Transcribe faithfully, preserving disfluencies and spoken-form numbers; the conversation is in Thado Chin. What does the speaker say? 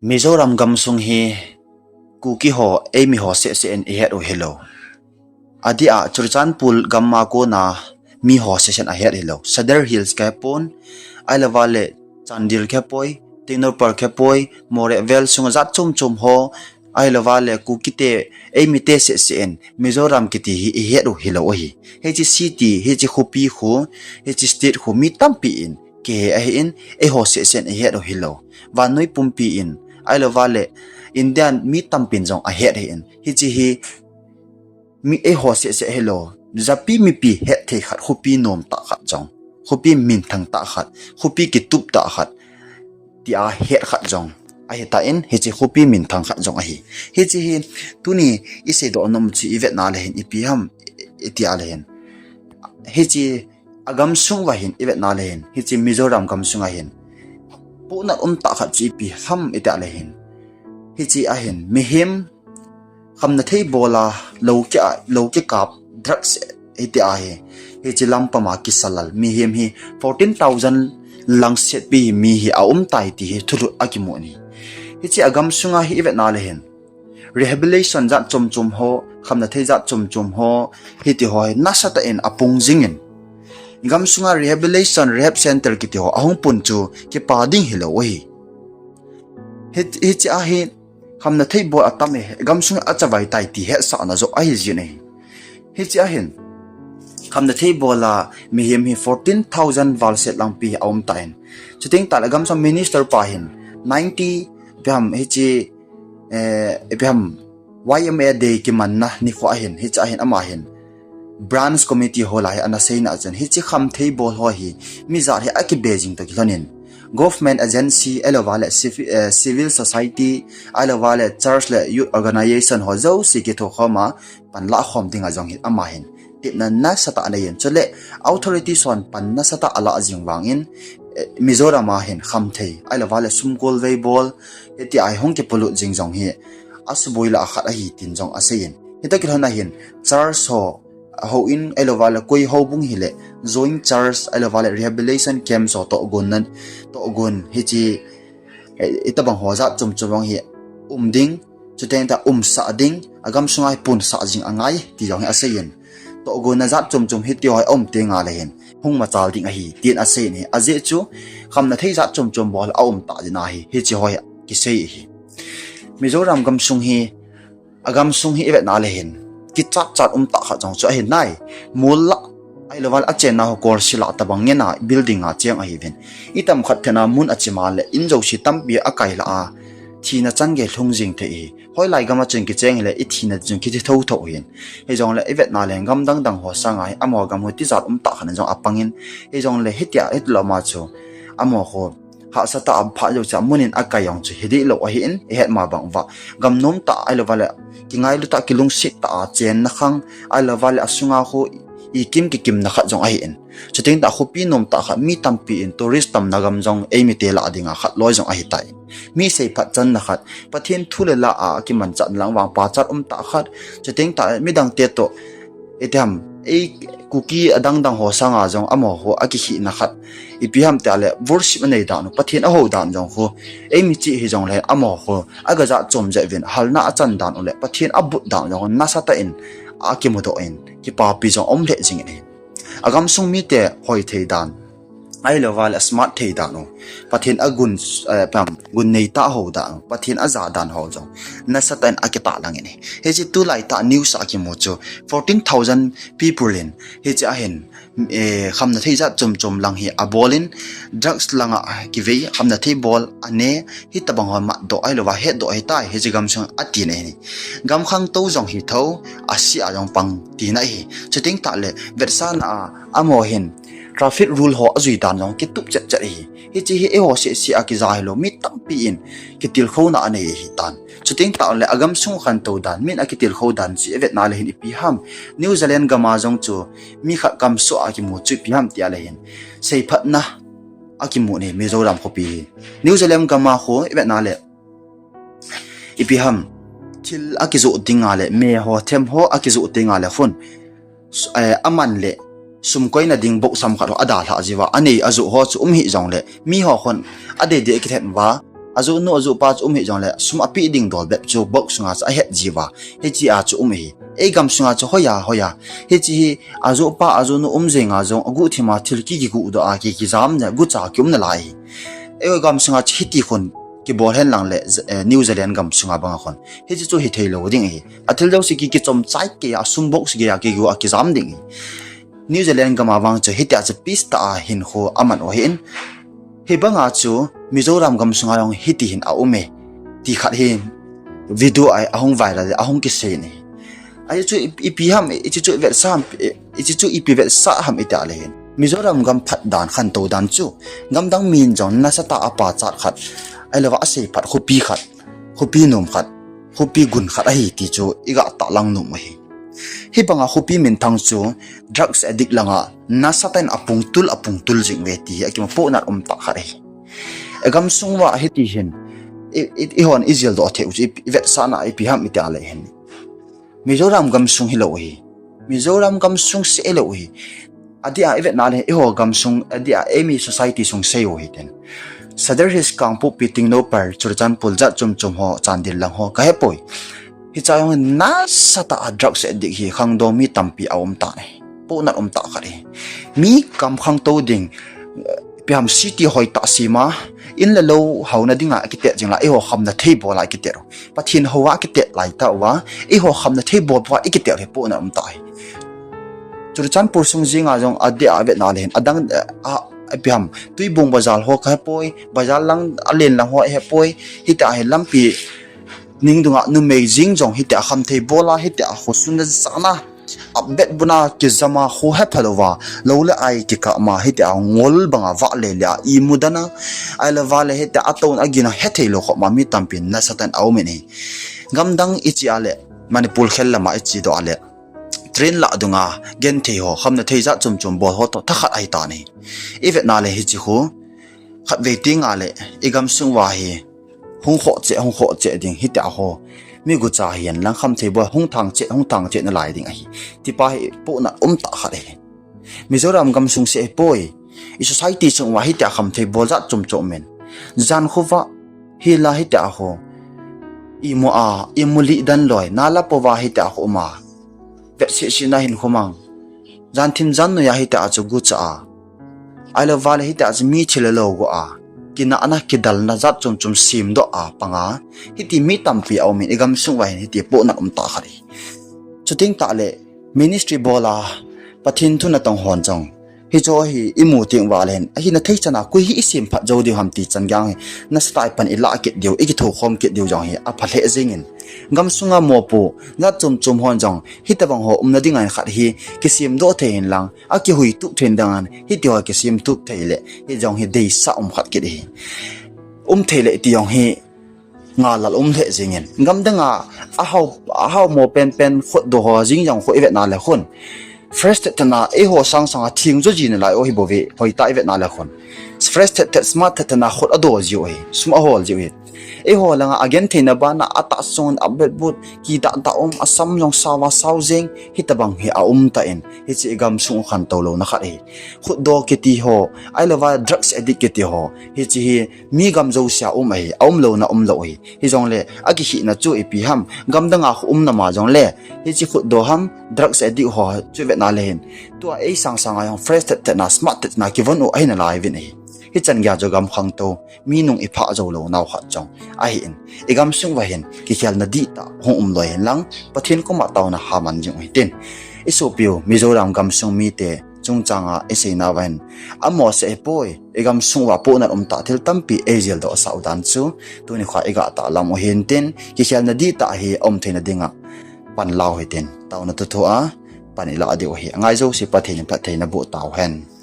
Mizoram gamsung hi Kuki ho, eimi ho sehseh in ihet u hilou. Adeh a Churachandpur gam a kona mi ho sehseh in ahet hilou. Sadar Hills kahepon, ahilouva le Chandel kahepoi, Tengnoupal kahepoi, Moreh vel sunga jat chom chom ho, ahilouva le Kukite, eimite sehseh in Mizoram kiti hi ihet u hilou ahi. Hiche city, hiche khopi khu, hiche state khu mi tampi in kihe ahin, eiho sehseh in ihet u hilou. Vannoi pumpi in, ahilouva le India mi tampin jong ahet ahin, hiche hi mi eiho sehseh hilou, japi mipi hetthei khat, khopi nomtah khat jong, khopi minthang tah khat, khopi kitup tah khat, tia het khat jong ahitan, hiche khopi minthang khat jong ahi. Hiche hi tuni iseidoh nom chu ivetna le hin ipi ham itia le hin, hiche agamsung uva hin ivetna le hin, hiche Mizoram gamsunga hin pohnat umtah khat chu ipi ham itia le hin, hiche ahin mihem khamna thei bola lou ki, lou kikap drugs hitia hi, hiche lampama kisalal mihem hi fourteen thousand lang setpi hi mi hi aumtai ti hi thulhut akimun ahi. Hiche agamsunga hi ivetna le hin rehabilitation jat chom chom ho, khamna thei jat chom chom ho, hitiho hi nasatah in apung jingin, gamsunga rehabilitation, rehab center kitiho ahung pun chu kipa ding hilou ahi. Hi, hiche ahi khamna thei bol atam e, gamsung achavai tai ti hetsahna joh ahijin ahi. Hiche ahin khamna thei bola mihem hi fourteen thousand val set langpi hi aumtan, chuteng tahle gamsung minister pa hin ninety ipi ham hiche, eh, ipi ham Y M A Day kimanna nikho ahin, hiche ahin ama hin branch committee ho lah a hi ana seina chun, hiche khamthei bol ho hi mijat hi akibe jing toh kilhonin, government agency ahilouva le civi-, eh, civil society, ahilouva le church le youth organization ho jouse kithokhoma panlah khom dinga jong hi ama hin tepna nasatah aneiyin, chule authority hon pan nasatah alah jing vangin, eh, Mizoram a hin khamthei ahilouva le sumgol veibol hitia hi hung kipolut jing jong hi asuboi lah a khat ahi tin jong aseiyin, hitoh kilhon a hin church ho, houin ahilouva le koi houbung hile joint church ahilouva le rehabilitation camps ho tohgon nan, tohgon hiche, eh, itobang ho jat chom chom jong hi um ding, chuteng tah umsah ding, agamsunga hi punsah jing angai ti jong hi aseiyin, tohgonna jat chom chom hitiho hi aum tengle hin hung machal ding ahi tin aseiyin ahi. Ajeh chu khamna thei jat chom chom bol aumtah jeh in ahi, hicheho hi kisei ahi. Mizoram gamsung hi, agamsung hi ivetna le hin kichat chat umtah khat jong chu ahi nai. Mol lah ahilouva le achenna ho kolse lah tobang ngena building a cheng ahiuvin, itam khat phetna mun achima le in jouse tampi akailah a, thina changei lhung jing thei ahi. Hoilai gam a chun kicheng hile ithina chun kithi thotho ahin, hijongle ivetna le hin gam dang dang ho sanga hi amaho gam hi tijat umtah khat in jong apangin, hijongle hitia hitiloma chu amaho khu hahsatah a phat jouse a munin akai jong chu hidehlou ahin, ihet ma bang uva gam nomtah ahilouva le kingailu tah, kilungset tah a chenna khang ahilouva le asunga khu ikim kikimna khat jong ahin, chuteng tah khopi nomtah khat mi tampi in tourist tamna gam jong eimite lah dinga khat loi jong ahitai. Mi seiphat channa khat, Pathen thu le la a kimanchahna lang vang pachat umtah khat, chuteng tah midangte toh, ipi ham, ei Kuki adang dang ho sanga jong amaho khu akikhehna khat, ipi ham tile worship anei dan u, Pathen ahou dan jong khu, eimi cheh hijongle amaho khu aga jat chom jeh uvin halna achan dan u le Pathen abut dan jong nasatah in akimudoh in, kipapi jong aum lheh jingin ahi. Agamsung mite hoi thei dan ahilouva le smart thei dan u, Pathen agun, eh, pam, gun neitah hou dan u, Pathen aja dan ho jong nasatah in akitah langin ahi. Hiche tulaitah news a kimu chu fourteen thousand people in hiche ahin, eh, khamna thei jat chom chom lang hi abolin, drugs langa kivei, khamna thei bol ane, hitobang ho matdoh ahilouva hetdoh ahitai hiche gamsung atin ahi. Gam khangtou jong hitho, ase a jong pang tina ahi. Chuteng tahle vetsahna a amaho hin traffic rule ho ajui dan jong kitup chet chet ahi. Hiche hi eiho sehseh a kija hilou, mi tampi in kitilkhouna anei ahitan. Chuteng tahle agamsung khantou dan, min akitilkhou dan chu ivetna le hin ipi ham. New Zealand gam a jong chu mi khat kamsoh a kimu chu ipi ham tia le hin, seiphatna akimu ahi Mizoram khopi hi. New Zealand gam a khu ivetna le ipi ham, thil akijoh tengle, me ho, them ho akijoh tengle khun, eh, aman le sum koina ding bohsam khat ho adalhah jiuva anei ajoh ho chu um hijongle, miho khun adeidei akithen uva, Ajoh nu ajoh pa chu um hih jongle, sum apeh ding dol bep chu box sunga chu ahet jiuva. Hichea chu um ahi. Ei gam sunga chu hoiya, hoiya. Hiche hi ajoh pa ajoh nu um jenga jong aguhthima thil ki kiguhdoh a ki kijam na gucha kium nalai ahi. Ei gam sunga chu hiti khun kibol hen lang le, eh, New Zealand gam sunga banga khun. Hiche chu hithei lou ding ahi. Athil jouse ki kichom chai kei a sum box geiya kiguh a kijam ding ahi. New Zealand gam a vang chu hitia chu peace tah a hinkho aman u ahin. Hibanga chu Mizoram gam sunga jong hiti hin aum e. Ti khat hi video a ahung viral le ahung kisei in ahi. Ahi chu i, ipi ham, hiche chu ivetsah ham, i, hiche chu ipi vetsah ham itia le hin. Mizoram gam phat dan khantou dan chu. Gamdang min jong nasatah a pachat khat. Ahilouva asei phat khopi khat. Khopi nom khat. Khopi gun khat ahi ti chu iga tahlang nom u ahi. Hibanga khopi minthang chu drugs addict langa nasatah in apung tul, apung tul jing uve ti hi akimu pohnat umtah khat ahi. Igam sung uva hiti hin, i, i, eihon ijildoh thei u chu i, ivetsahna ipi ham itia le hin. Mizoram gam sung hilou ahi. Mizoram gam sung se lou ahi. Adeh a ivetna le eiho gam sung, adeh a eimi society sung sei u hitin. Sadar Hills, Kangpokpi, Tengnoupal, Churachandpur, jat chom chom ho, Chandel lang ho, kahepoi. Hichea jong nasatah a drugs addict hi khangdong mi tampi aum tan ahi. Pohnat umtah khat ahi. Mi kam khangtou ding, eh, ipi ham city hoitah sema, in le lou haona dinga kitet jing la, eiho khamna thei bola kitet u. Pathen houva kitet lai tauva, eiho khamna thei bol uva kitet u hi pohnat umtah ahi. Churachandpur sung jenga jong adeh a vetna le hin, adang, eh, a, ipi ham, Tuibong bazar ho kahepoi, bazar lang, alen lang ho ahepoi, hitia hi lampi ning dunga numei jeng jong hitia khamthei bola, hitia khosunna jana, abet buna kijama kho hepha louva, lou le ai kikah ma, hitia ngol banga vahle le a imu dana, ahilouva le hitia atouna agina hethei lou khop ma mi tampin nasatah in aum in ahi. Gamdang iche a le, Manipur khel lama iche doh a le, train lah dunga genthei ho, khamna thei jat chom chom bol ho toh thakhat ahi tan ahi. Ivetna le hiche khu, khatvei tenga le, igam sung uva hi, hung khoh cheh, hung khoh cheh ding hitia ho. Mi gucha hihen lang khamthei bol hung thang cheh, hung thang cheh nalai ding ahi. Tipa hi pohnat umtah khat ahi. Mizoram gam sung se ahipoi. I society chung uva hitia khamthei bol jat chom chom umin. Jan khovah hila hitia ho. Imu a, imu lih dan loi, nala pouva hitia ho uma. Vetseh sehna hinkho mang. Jan thim jan noiya hitia chu gucha a. Ahilouva le hitia chu mi thil le lou go a. Kinahna, kidalna jat chom chom semdoh a panga. Hiti mi tampi aumin, igam sung uva hin hiti pohnat umtah khat ahi. Chuteng tah le, ministry bola, Pathen thu natong hon jong. Hicheho hi imu teng uva le hin, ahina thei chana, koi hi isem phat jou diu ham ti chan geiya hi, nasatah in pan ilah kit diu, ikithokhom kit diu jong hi, apha lheh jengin. Gam sunga mopo, jat chom chom hon jong, hitobang ho umna dinga hin khat hi, kisemdoh thei hen lang, akihuitup thei dingin, hitiho kisemtup thei le, hijong hi deisah um khat kit ahi. Um thei le ti jong hi, ngalal um lheh jengin. Gamdanga, ahao, ahao mo penpen khutdoh ho jeng jong khu ivetna le khun. Fresh thet thetna, eiho sangsanga theng jo ji nalai u hi bouve, hoitah ivetna le khun. Fresh thet thet, smart thet thetna khut adoh jiu ahi, sum ahol jiu ahi. Eiho langa agentheina bana, atahsung, abetbut, kidah dah um, asam jong sao a sao jeng, hitobang hi aum tan, hiche igam sung u khantou louna khat ahi. Khutdoh kiti ho, ahilouva drugs addict kiti ho, hiche hi mi gam jousea um ahi, aum louna um lou ahi. Hijongle, akihina chu ipi ham, gamdanga khu umna ma jongle, hiche khutdoh ham, drugs addict ho chu ivetna le hin. Tua ei sangsanga jong fresh thet thetna, smart thet thetna kivon u ahi nalai uvin ahi. Hichan geiya chu gam khangtou, mi nung iphah jou lounau khat jong ahin. Igam sung uva hin, kikhelna dihtah hung um loi hen lang, Pathen koma taona haman jing u hitin. Isopiu, Mizoram gam sung mite, chungchanga iseinauva hin, amo se ahipoi, igam sung uva pohnat umtah thil tampi eijildoh sah u dan chu, tuni khoa iga tahlang u hintin, kikhelna dihtah hi aum theina dinga pan lau hitin. Taona thuthu a pan ilah diu ahi. Angai jouse Pathen in phattheina boh tauhen.